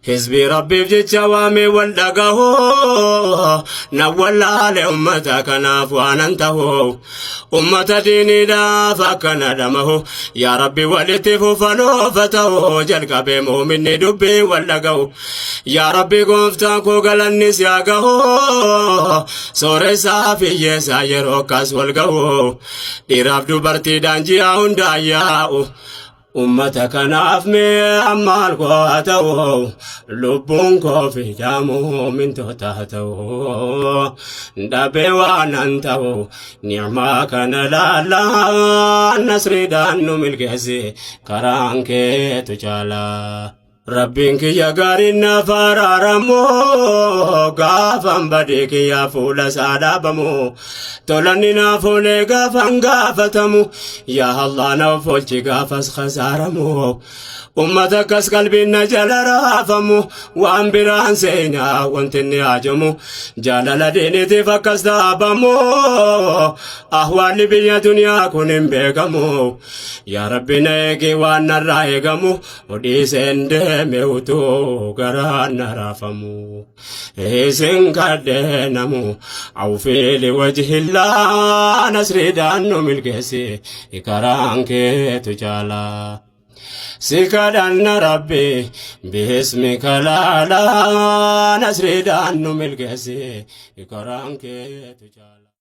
Hizbii Rabbiif jecha waamee wal dhagahu na wallaale ummata kanaaf waanan tahu ummata diiniidhaaf akkana dhamahu yaa Rabbi walitti fufanoofa ta'u jalqabee muuminni dubbii wal dhagahu yaa Rabbi gooftaan koo galanni si haa gahu sooressaa fi hiyyeessaa yeroo akkas wal gahu dhiiraaf dubartiidhaan ji'a hundaa yaa'u Ummata kanaaf mee ammaal koo haa ta'u lubbuun koo fidaamu mintoota haa ta'u dhabee waan an ta'u ni'maa kana laallaa nasriidhaan nu milkeessi karaan keetu caalaa. Rabbiin kiyya gaariin naaf araaramu gaafan badii kiyya fuula isaa dhaabamu tolanni naaf oolee gaafan gaafatamu yaa Allah naaf oolchi gaafas khasaaramu ummata akkas qalbiin na jala raafamu waan biraan seenaa wanti inni haajamu jaalala diiniitiif akkas dhaabamu ahwaalli biyya duniyaa kun hin beekamu yaa Rabbi na eegi waan narraa eegamu Odhiiseen deeme utuu garaan na raafamu. Isin kadhee namu awfiili wajhillaa nasriidhaan nu milkeessi karaan keetu caalaa. Si kadhanna rabbi bismika laalaa nasriidhaan nu milkeessi karaan keetu caalaa.